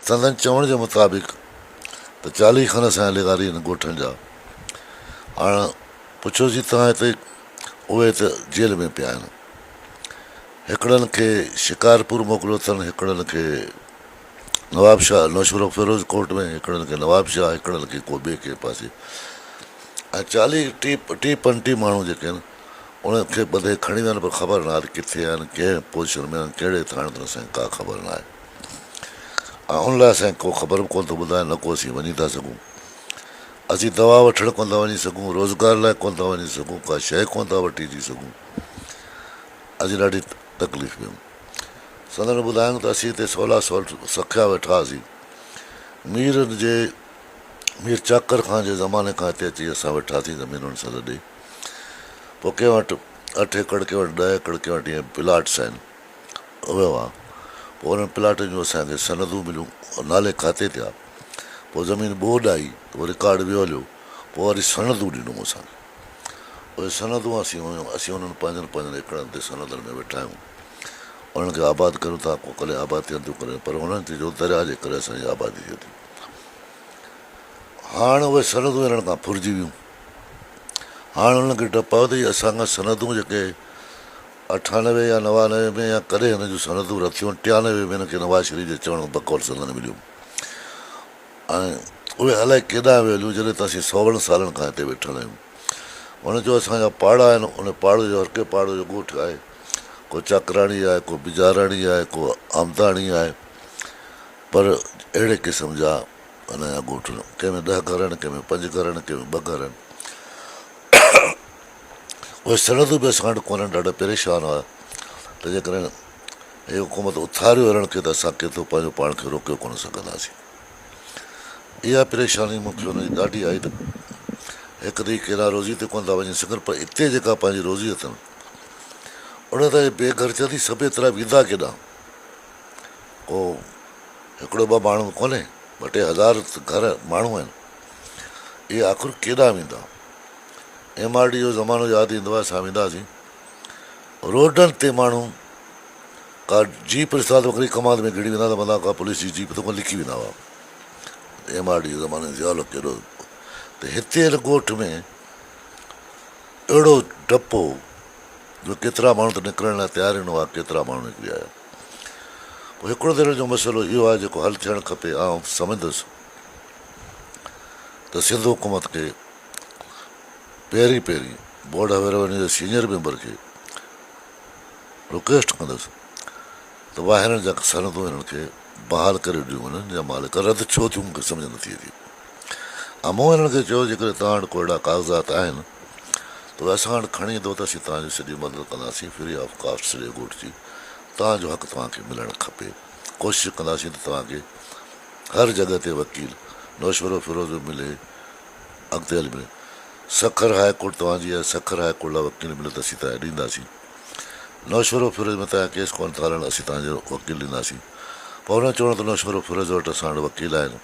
سندن چوڻ جي مطابق ته 40 کن اسان جا لغاري آهن ڳوٺن جا. هاڻ پڇيوسين توهان هتي اهي ته جيل ۾ پيا آهن. هڪڙن کي شڪارپور موڪليو اٿن، هڪڙن کي نوابشاهه نوشهرو فيروز ڪوٽ ۾، هڪڙن کي نوابشاهه، هڪڙن کي ڪو ٻئي ڪنهن پاسي. ۽ 40 ٽيهه پنجٽيهه ماڻهو جيڪي آهن انهن کي ٻڌي کڻي ويا آهن پر خبر ناهي ته ڪٿي آهن، ڪنهن پوزيشن ۾ آهن، ڪهڙي ٿاڻي تي آهن، اسان کي ڪا خبر ناهي. ۽ ان لاء اسان کي ڪو خبر به ڪونه ٿو ٻڌائي نه ڪو اسين وڃي ٿا سگهون. اسين دوا وٺڻ ڪونه ٿا وڃي سگهون، روزگار لاء ڪونه ٿا وڃي سگهون، ڪا شيء ڪونه ٿا وٺي اچي سگهون. اسين ڏاڍي تڪليف ۾ آهيون. سندن ٻڌايائون ته اسين هتي سولا سول سکيا ويٺا هئاسين. ميرن جي مير چاڪر خان جي زماني کان هتي اچي اسان ويٺاسين زمينن سان لڏي. پوء ڪنهن وٽ 8 ايڪڙ ڪنهن وٽ 10 ايڪڙ ڪنهن وٽ ائين پلاٽس آهن. اهي هئا. پوء انهن پلاٽن جون اسان کي سندون مليون، نالي کاتي ٿيا. پوء زمين ٻوڏ آئي ته اهو رڪارڊ ويو هليو. پوء وري سندون ڏنو اسان کي. اهي سندون اسين هيون، اسين انهن پنهنجن پنهنجن ايڪڙن تي سندن ۾ ويٺا آهيون. انهن کي آباد ڪريون ٿا، ڪو ڪڏهن آباد ٿين ٿيون ڪڏهن پر انهن تي جو درياء جي ڪري اسان جي آبادي ٿئي ٿي. هاڻ اهي سندون انهن کان ڦرجي ويون. هاڻ انهن کي ڊپ آيو ته هي اسان کان سندون جيڪي 98 يا 99 ۾ يا ڪڏهن هن جون سندون رٿيون، 93 ۾ هن کي نواز شريف جي چوڻ بقول سندن مليون ۽ اهي الائي ڪيڏانهن ويل هيون جڏهن ته اسين سون سالن کان هتي ويٺل آهيون. هن چيو اسان جا پاڙا آهن، ان پاڙي جو هر ڪنهن پاڙي جو ڳوٺ آهي، ڪو چاڪراڻي آهي، ڪو بجاراڻي آهي، ڪو آمداڻي آهي، پر اهڙي قسم جا هن جا ڳوٺ ڪنهن ۾ 10 گهر آهن، ڪنهن ۾ 5 گهر آهن، ڪنهن ۾ 2 گهر آهن. اهي سندون به اسان وٽ ڪونهن، ڏاڍا پريشان هئا ته جيڪڏهن هي حڪومت اٿاريو هلڻ کي ته اسان ڪيترو پنهنجو پاڻ کي روڪيو ڪونه سگهنداسين. اها پريشاني مون کي ان جي ڏاڍي آئي ته هڪ ته هي ڪيڏانهن روزي تي ڪونه ٿا وڃي سگهن پر اتي جيڪا پنهنجي روزي اٿن ان تان هي بي گهر ٿيا ٿي سڀ ايترا ويندا ڪيڏانهن؟ ڪو هڪڙو ٻه ماڻهو ڪونهي، ٻه ٽي هزار گهر ماڻهو آهن، اهي آخر ڪيڏانهن ويندا؟ ايم آر ڊي جو زمانو ياد ايندو آهي، اسان ويندا هئاسين روڊن تي ماڻهو ڪا جيپ ڏسندا ته وڪري ڪماند ۾ گهڙي ويندا ته متان ڪا پوليس جي جيپ ته ڪونه لڪي ويندا هئا. ايم آر ڊي جي زماني ۾ ضياء الحق ڪيڏو ته هتي هن ڳوٺ ۾ اهڙو ڊپ هو جو ڪيترا ماڻهو ته نڪرڻ لاء تيار ئي نه هئا، ڪيترا ماڻهو نڪري آيا. پوء هڪڙو ته هن جو مسئلو اهو آهي جيڪو حل ٿيڻ کپي، آئون سمجهندس ته سنڌ حڪومت کي پهرين پهرين بورڊ آف روينيو جي سينئر ميمبر کي رڪويسٽ ڪندس ته واهرن جا سندون هنن کي بحال ڪري ڏنيون وڃن يا مالڪ رد ڇو ٿيون مون کي سمجهه نٿي اچي. ۽ مون هنن کي چيو جيڪڏهن توهان وٽ ڪو اهڙا ڪاغذات آهن ته اهي اسان وٽ کڻي ايندو ته اسين توهان جي سڄي مدد ڪنداسين فري آف ڪاسٽ سڄي ڳوٺ جي توهان جو حق توهان کي ملڻ کپي ڪوشش ڪنداسين ته توهان کي هر جڳهه تي وڪيل نوشهروفيروز به ملي اڳتي هلي ملي. سکر هاء ڪورٽ توهان جي آهي، سکر هاء ڪورٽ لاء وڪيل مليو ته اسين توهان کي ڏينداسين. نوشهروفيروز ۾ توهان جا ڪيس ڪونه ٿا هلن، اسين توهان جو وڪيل ڏينداسين. پر هن چوڻو ته نوشهروفيروز وٽ اسان وٽ وڪيل آهن.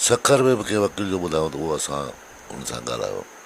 سکر ۾ به ڪنهن وڪيل جو ٻڌايو ته اهو اسان ان سان ڳالهايو.